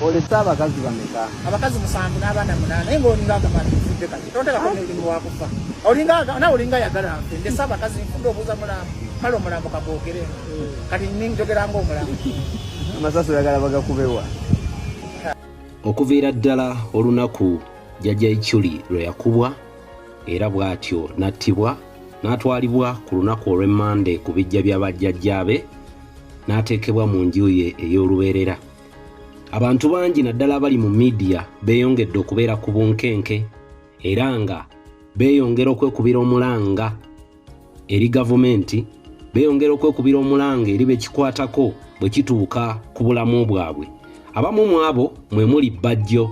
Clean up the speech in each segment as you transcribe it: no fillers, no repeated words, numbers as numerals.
Olese abakazi bameka? Abakazi musanvu n'abaana munaana, naye ng'olinga agamba nti nfudde kati tontekako n'olulimi lwakufa. Olinga nawe olinga ayagala nfe. Ndese abakazi, nfudde, obuuza mulambo. Kale omulambo kagwogere kati njogera ng'omulambo. Amasasi oyagala bagakubewa? Okuviira ddala olunaku Jjajja Ichuli lwe yakubwa era bw'atyo n'attibwa n'atwalibwa ku lunaku olw'Emmande ku biggya bya bajjajjaabe n'ateekebwa mu nju ye ey'olubeerera. Abantu bangi naddala abali mu miidiya beeyongedde okubeera ku bunkenke era nga beeyongera okwekubira omulanga eri gavumenti, beeyongera okwekubira omulanga eri bekikwatako bwe kituuka ku bulamu bwabwe. Abamu mu abo mwe muli Bajjo.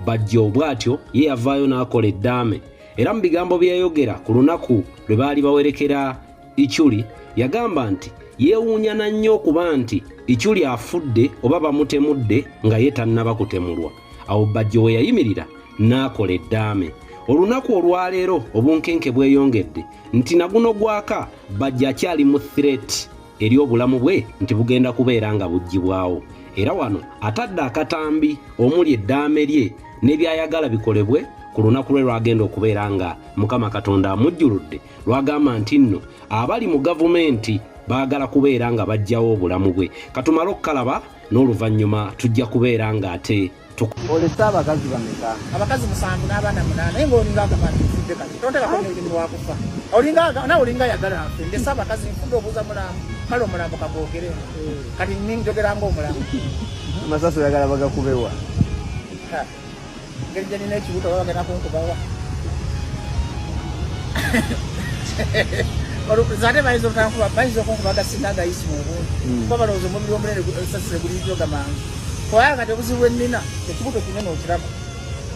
Bajjo bw'atyo ye yavaayo n'akola eddaame era mu bigambo bye yayogera ku lunaku lwe baali bawerekera Ichuli yagamba nti yeewuunyana nnyo okuba nti Ichuli afudde oba bamutemudde nga ye tannaba kutemulwa. Awo Bajjo we yayimirira n'akola eddaame. Olunaku olwaleero obunkenke bweyongedde nti na guno gwaka Bajjo akyali mu threat eri obulamu bwe nti bugenda kubeera nga buggyibwawo. Era wano atadde akatambi omuli eddaame lye ne by'ayagala bikolebwe ku lunaku lwe lw'agenda okubeera nga Mukama Katonda amujjuludde lw'agamba nti nno abali mu gavumenti baagala kubeera nga baggyawo obulamu bwe. Katumale okukalaba n'oluvannyuma tujja kubeera ng'ate Olese abakazi bameka? Abakazi musanvu n'abaana munaana, naye ng'olinga agamba nti nfudde kati tontekako n'olulimi lwakufa. Olinga nawe olinga ayagala nfe. Ndese abakazi, nfudde, obuuza mulambo. Kale omulambo kagwogere kati njogera ng'omulambo. Amasasi oyagala bagakubewa? Engeri gye nina ekibuto baba bagenda kunkubawa. Ate bayinza obutankuba, bayinza okunkuba gasinga agayisi mu bungi, kuba balowooza omubiri omunene esasi gulijoga mangu. Kubanga kati obuzibu bwe nnina, ekibuto kinene, okiraba,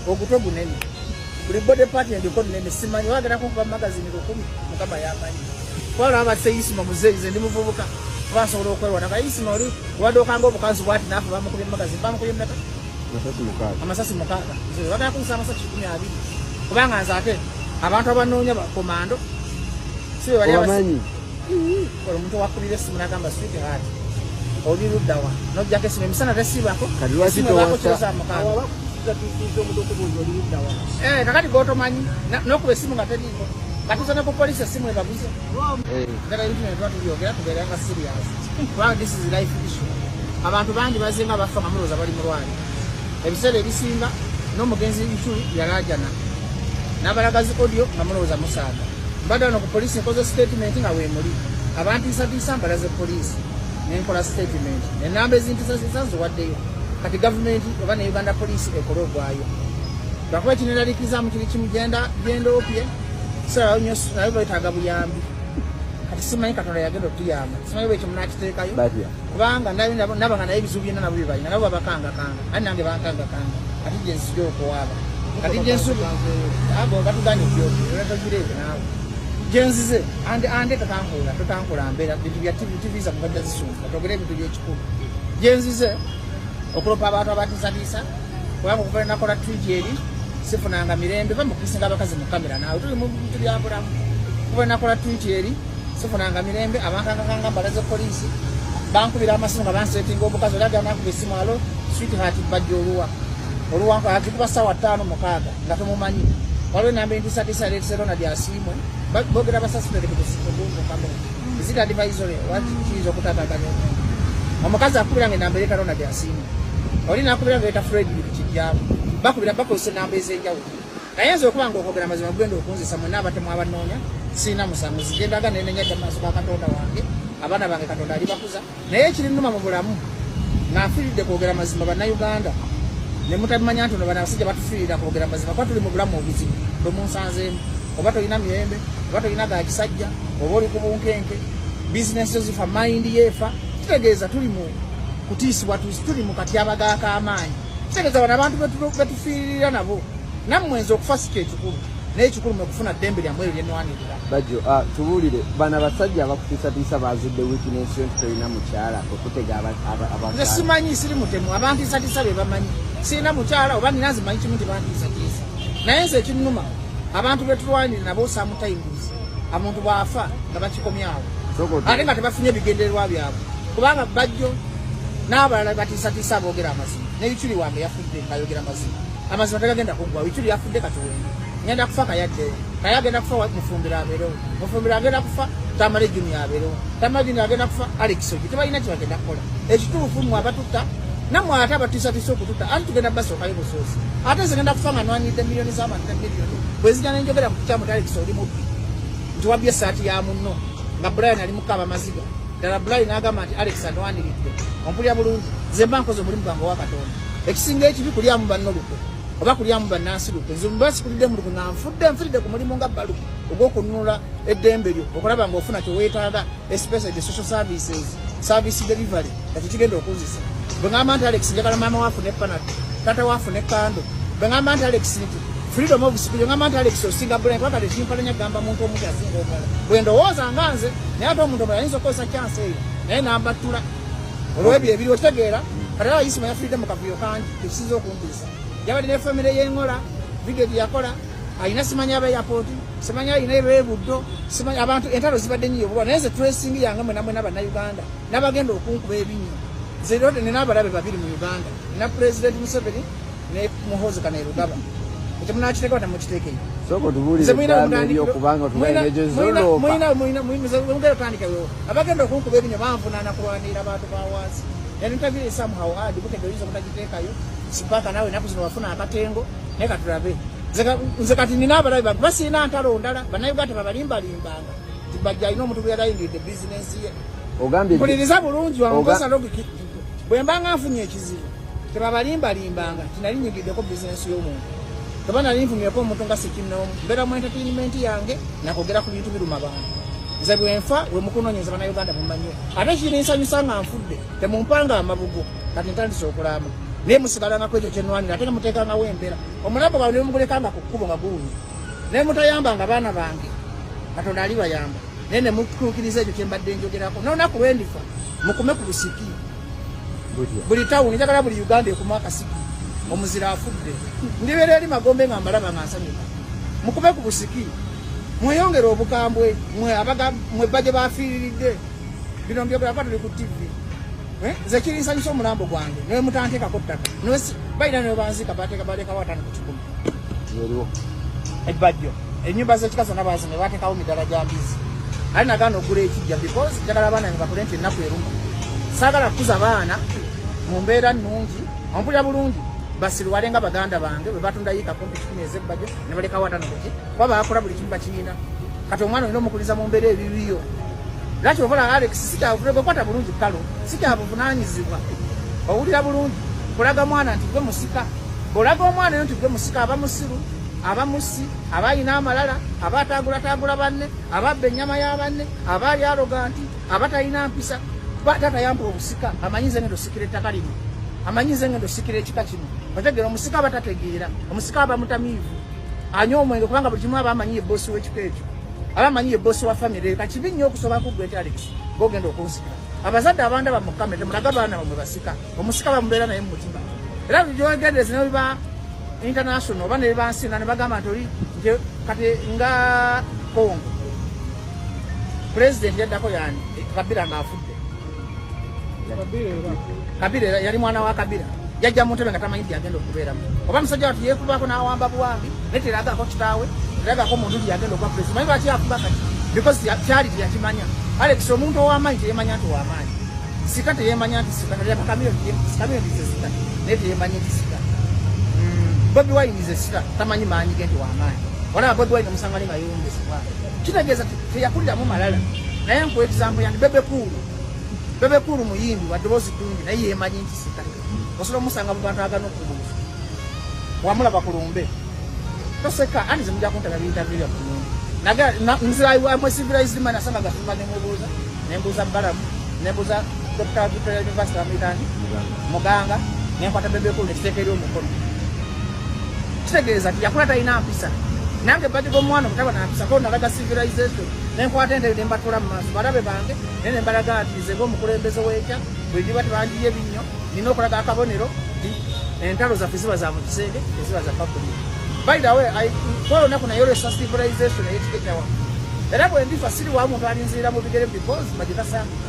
ogutwe gunene, buli body part endiko nnene. Simanyi wagenda kunkuba magazini 1000, Mukama yamanyi. Kuba olaba basse Isima muzeeyi, ze ndi muvubuka, kuba nsobola okwerwana. Ka Isima oli obadde okanga obukanzu bwati naafe bamukubye magazini, bamukubye meka? Amasasi 6. Amasasi 6. Bagala kunsa amasasi 120, kubanga nze ate abantu abanoonya bakomando si be bali. Obamanyi? Omuntu wakubira esimu nagamba, "Sweet heart, oli luddawa?" Nojjako esimu emisana tesiibako. Kati lwaki Esimu ebaako towasa? kiro saa 6. Kakati gotomanyi n'okuba esimu nga teriiko, katuusa ne ku polisi esimu ebabuze. Njagala ebintu bino tuba tubyogera tubeera nga serious, kubanga this is life issue. Abantu bangi bazinga bafa nga mulowooza bali mulwali. Ebiseera ebisinga n'omugenzi Ichuli yalaajana n'abalagazi audio nga mulowooza musaaga. Mbadde wano ku poliisi nkoze statement nga weemuli abantiisatiisa, mbalaze poliisi nenkola statement, enamba ezintiisatiisa nziwaddeyo. Kati gavumenti oba ne Uganda Police ekole ogwayo, lwakuba ekineraliikirizaamu kiri kimu, genda gyendoopye sirayo nnyo, naye betaaga buyambi. Kati simanyi, Katonda yagenda otuyamba, simanyi bwekyo munakiteekayo. Batya? Kubanga naba nga naye ebizibu byonna nabo byebalina, nabo babakangakanga, ate nange bankangakanga. Kati gye nzija okuwaaba, kati gye nsubi ago batuganye obyogera, togireete naawe gye nzize ande ande totankola totankola mbeera bintu bya TV, TV zammwe bajja zisumba, twogere ebintu byekikulu. Gye nzize okulopa abantu abatiisatiisa, kubanga okuva nakola tweet eri sifunanga mirembe. Bamukisinga abakazi mu kamera, naawe tuli mu bintu bya bulamu. Kuva nakola tweet eri sifunanga mirembe, abankangakanga mbalaze poliisi, bankubira amasimu nga bansetinga obukazi. Oli agenda nakuba esimu, "Hello sweetheart, Bajja oluwa oluwa?" Agikuba sawa 5 6 nga tomumanyi. Waliwo enamba entiisatiisa leetese Ronald Asiimwe, boogera basuspect ku kamera. Is it advisory? Kiyinza okutataganya omuntu. Omukazi akubira nga enamba ereeta Ronald Asiimwe, oli nakubira nga ereeta Fred Kijjaamu, bakubira bakozesa enamba ez'enjawulo. Naye nze okuba nga okwogera amazima gugenda okunzisa, mwenna abatemu abanoonya, sirina musango. Zigendaga nenenya dda mu maaso ga Katonda wange. Abaana bange Katonda alibakuza, naye ekirinuma mu bulamu nga nfiiridde kwogera mazima, Bannayuganda ne mutabimanya nti ono bano abasajja batufiirira kwogera mazima, kuba tuli mu bulamu obuzibu bwe munsanzeemu. Oba tolina mirembe, oba tolina ga kisajja, oba oli ku bunkenke, bizinesi zo zifa, mind yeefa. Kitegeeza tuli mu kutiisibwa, tuli mu katyabaga ak'amaanyi. Kitegeeza bano abantu betufiiririra nabo nammwe. Nze okufa si kyekikulu, naye ekikulu mwe kufuna ddembe lyammwe eryo lyenwanirira. Bajjo, tubuulire, bano abasajja abakutiisatiisa bazudde weakness yo nti tolina mukyala, okutega Nze abakyala? Simanyi, siri mutemu. Abantiisatiisa be bamanyi sirina mukyala oba nina. Nzimanyi kimu nti bantiisatiisa, naye nze ekinnuma abantu betulwanire nabo, sometimes omuntu bw'afa nga bakikomyawo, ate nga tebafunye ebigendererwa byabwe, kubanga Bajjo N'abalala batiisatiisa aboogera amazima. Ne Ichuli wange yafudde ng'ayogera mazima. Amazima tegagenda kuggwa. Ichuli yafudde, kati wendi ngenda kufa kayaddewo. Kaye agenda kufa, Mufumbiro abeerewo. Mufumbiro agenda kufa, Tamale Junior abeerewo. Tamale Junior agenda kufa, Alex Ogi. Tebalina kyebagenda kukola. Ekituufu, mmwe abatutta, nammwe ate abatiisatiisa okututta, ate tugenda basookayo busoosi. Ate nze ngenda kufa nga nwanyiridde miliyoni z'abantu ne miliyoni. Bwe nzija nenjogera ku kikyamu nti Alex oli mubbi, nti wabbye essaati ya munno, nga Brian ali mukaaba maziga ddala, Brian n'agamba nti Alex anwaniridde. Ompulira bulungi? Nze mba nkoze omulimu gwange owa Katonda. Ekisinga ekibi kulyamu banno lukwe oba kulyamu bannansi lukwe. Nze mba sikulidde mu lukwe nga nfudde, nfiridde ku mulimu nga baluku ogw'okununula eddembe lyo, okulaba ng'ofuna kyeweetaaga, especially the social services, service delivery. Kati kigenda okunzisa bwe ngamba nti Alex njagala maama waafune Panadol, taata waafune kando. Bwe ngamba nti Alex nti freedom of speech, ngamba nti Alex osinga Brian, kubanga tekimpalanya gamba muntu omuntu asinga omulala bwe ndowooza nga nze. Naye ate omuntu omulala ayinza okukozesa chance eyo naye nambattula olw'ebyo ebiriwo. Kitegeera? Kati ala Isima yafiiridde mu kavuyo kangi. Ekisinza okumpiisa, yabadde ne famire y'engola video gye yakola alina, simanyi aba airport, simanyi alina ebebuddo, simanyi abantu. Entalo zibadde nyiyo bulwa. Naye nze tracing yange, mwena mwena Bannayuganda n'abagenda okunkuba ebinnyo, nze rode nina abalabe babiri mu Uganda: nina President Museveni ne Muhozi Kainerugaba. Ekyo munakiteeka temukiteekeyo? Sooka otubuulire eddamba eryokubanga tubaenejo zoloopa. Mugenda otandikewo. Abagenda okunkuba ebinyo banvunaana kulwanirira abantu ba wansi. Interview somehow hard butege oyinza obutagiteekayo sipaka. Nawe enaku zino wafuna akatengo, naye katulabe. Nze kati nina abalabe bange, basiina ntalo ndala. Bannayuganda tebabalimbalimbanga nti Bajja alina omuntu gwe yalayindiridde bizinensi ye. Ogambye Mpuliriza bulungi, wangosa logic. Bwe mbanga nfunye ekizibu, tebabalimbalimbanga nti nali nyingiddeko bizinensi y'omuntu. Teba nali nfumyeko omuntu nga sikinnoomu. Mbeera mu entertainment yange nakogera ku bintu biruma bantu. Nze bwenfa we mukunoonyeza, Bannayuganda mumanye. Ate kirinsanyusa nga nfudde, temumpanga amabugo. Kati ntandise okulaama, naye musigalangako ekyo kyenwanira. Ate nemuteekangawo embeera, omulambo gwawe nemugulekanga ku kkubo nga guwunya, naye mutayambanga baana bange. Katonda alibayamba, naye nemutuukiriza ekyo kyembadde njogerako. N'olunaku lwendifa mukume ku busiki Butya? Buli tawuni, njagala buli Uganda ekume akasiki. Omuzira afudde, ndibeera eri magombe nga mbalaba nga nsanyuka. Mukube ku busiki, mweyongere obukambwe. Mwe abaga mwe bajje bafiiriridde bino mbyogera kuba tuli ku TV. Eh, nze kirinsanyusa omulambo gwange naye mutanteekako ttaka. Balina ne banziika, bateeka balekawo 50. Eriwo. Ebbajjo enyumba z'ekika zonna bazimye, bateekawo midala gya mbizi. Ali nagaana okugula ekijja because njagala abaana bange bakule nti ennaku eruma. Saagala kukuza baana mu mbeera nnungi. Ompulira bulungi? Basiruwale nga baganda bange bwe batunda yiika kumpi 100 ez'ebbajjo ne balekawo 50 kuki, kuba bakola buli kimu bakirina. Kati omwana olina omukuliza mu mbeera ebibiyo. Lwaki okola Alex sikyakwata bulungi kalo sikyabuvunaanyizibwa? Owulira bulungi? Kulaga mwana nti gwe musika. Bw'olaga omwana oyo nti gwe musika, aba musiru, aba musi, aba ayina amalala, aba ataagulataagula banne, aba abba ennyama ya banne, aba ali arrogant, aba talina mpisa. Taata yampa obusika, amanyi nze ngenda osikira ettaka lino, amanyi nze ngenda osikira ekika kino. Otegeera? Omusika aba tategeera, omusika aba mutamiivu, anywa omwenge, kubanga buli kimu aba amanyi ye bosi w'ekika ekyo, aba amanyi ye bosi wa famire. Kakibi nnyo okusoba ku gwe nti Alex gogenda okunsikira. Abazadde abandaba mu kamera, temulaga baana bamwe basika. Omusika bamubeera naye mu mutima. Era gyogendereza nebiba international oba nebiba nsina ne bagamba nti oli nti kati nga Congo president yaddako yani? Kabila ng'afudde. Kabila era yali mwana wa Kabila, yajja mu ntebe nga tamanyi nti yagenda okubeeramu. Oba musajja watu yeekubaako n'awamba buwambi, naye teragako kitaawe, teragako muntu nti yagenda okuba president. Manyi lwaki yafuba kati? Because kyali teyakimanya. Alex omuntu ow'amaanyi teyemanya nti ow'amaanyi. Sika teyemanya nti sika. Kamiliyoni ze sika, naye teyemanyi nti sika. Bobi Wine ze sika, tamanyi maanyi ge nti w'amaanyi. Olaba Bobi Wine omusanga ali nga yeewumbezebwa, kitegeeza teyakuliramu malala. Naye nkuwa example yange, Bebe Cool. Bebe Cool muyimbi wa ddoboozi ddungi, naye yeemanyi nti sika. Osobola omusanga mu bantu agana okubuuza wamulaba ku lumbe. Toseka ani, zemujja kuntaba binterview ya kulumbe. Nzira amwe civilized man asanga gasumba nemubuuza, nembuuza Balamu, nembuuza Dr. Victoria University amuyitani Muganga, nenkwata Bebe Cool nekiteeka eri omukono. Kitegeeza nti yakula talina mpisa. Nange bajja g'omwana obutaba na mpisa ko nalaga civilization, nenkwata entebe nembatula mu maaso balabe bange, naye nembalaga nti nze ng'omukulembeze w'ekya bwe ndiba tebanjiye ebinnyo, nina okulaga akabonero nti entalo zaffe ziba za mu kisenge, teziba za public. By the way, kwa olunaku nayolesa civilization ey'ekika ekyawaggulu. Era bwe ndifa siri wa muntu alinzirira mu bigere because bagitasangika.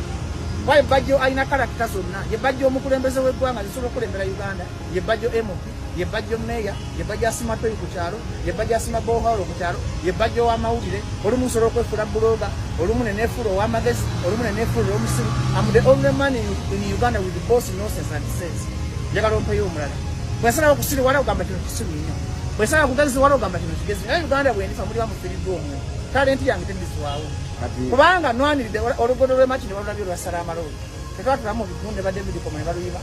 Kuba ye Bajjo alina character zonna. Ye Bajjo omukulembeze w'eggwanga, zisobola okukulembera Uganda. Ye Bajjo MP, ye Bajjo meya, ye Bajjo asima toyi ku kyalo, ye Bajjo asima borehole ku kyalo, ye Bajjo ow'amawulire. Olumu nsobola okwefuula blogger, olumu ne neefuula ow'amagezi, olumu ne neefuula omusiru. Am the only man in Uganda with both nonsense and sense. Njagala ompeyo omulala. Bwensalawo okusiriwala, ogamba kino kisiru nnyo. Bwensalawo okugeziwala, ogamba kino kigezi. Naye Uganda bwendifa, muliba mufiiriddwa omwoyo. Talent yange tedizibwawo, kubanga nwaniridde oluguudo lw'e Makindye. Balulabye olwasala amaloli, tetwatulamu bigunde ba David Koma ne baluyima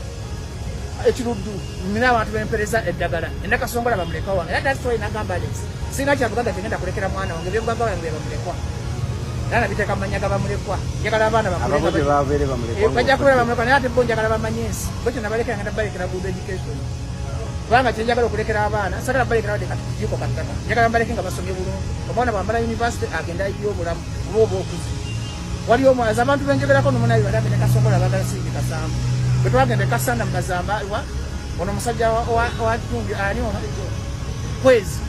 ekiruddu. Nina abantu bempereza eddagala enakasongola, bamulekwa wange. Era that's why nagamba Alex, sirina kyabugagga kyengenda kulekera mwana wange. Ebyobugagga wange byabamulekwa, era nabiteeka mu mannya gabamulekwa. Njagala abaana bajja kubeera bamulekwa, naye ate bo njagala bamanye ensi. Bo kyenabalekera, ngenda balekera good education, kubanga kyenjagala okulekera abaana, sagala balekera wadde kati kijiko kattaka. Njagala mbaleke nga basomye bulungi. Omwana bwamala university, agenda ayiye obulamu oba okuzi. Waliyo omwaza abantu benjogerako nomunabi balagende Kasongola, bagala singi kasambu. Bwe twagenda ekasanda mu Mazamba, wa ono omusajja wa Tumbi, ani ono kwezi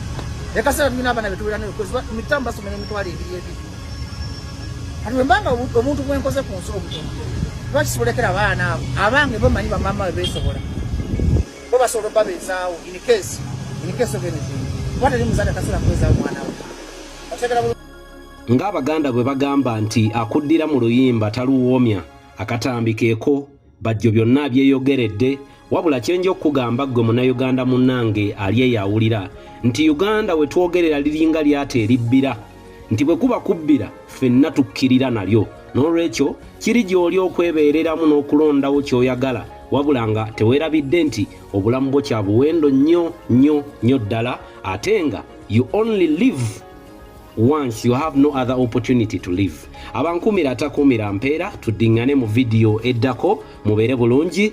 ekasanda, tulina abaana betubeera nayo kwezi mitamu, basomera 20,000. Kati bwe mbanga obuntu bwenkoze ku nsi obutono, lwaki sibolekera abaana abo abange? Bamanyi bamama we beesobola, bo basobola obabeezaawo in case of anything, kuba teri muzadde atasobola kubeezaawo mwana we. Okitegera bulungi? Ng'Abaganda bwe bagamba nti akuddira mu luyimba taluwoomya, akatambi keeko Bajjo byonna byeyogeredde. Wabula kyenja okukugamba ggwe Munnayuganda munnange ali eyawulira nti Uganda we twogerera liringa lyata eribbira, nti bwe kuba kubbira ffenna tukkirira nalyo. N'olwekyo kiri gy'oli okwebeereramu n'okulondawo ky'oyagala, wabula nga teweerabidde nti obulamu bwo kya buwendo nnyo nnyo nnyo ddala, ate nga you only live once, you have no other opportunity to live. Abankuumira atakuumira mpeera. Tuddiŋŋane mu vidiyo eddako. Mubeere bulungi.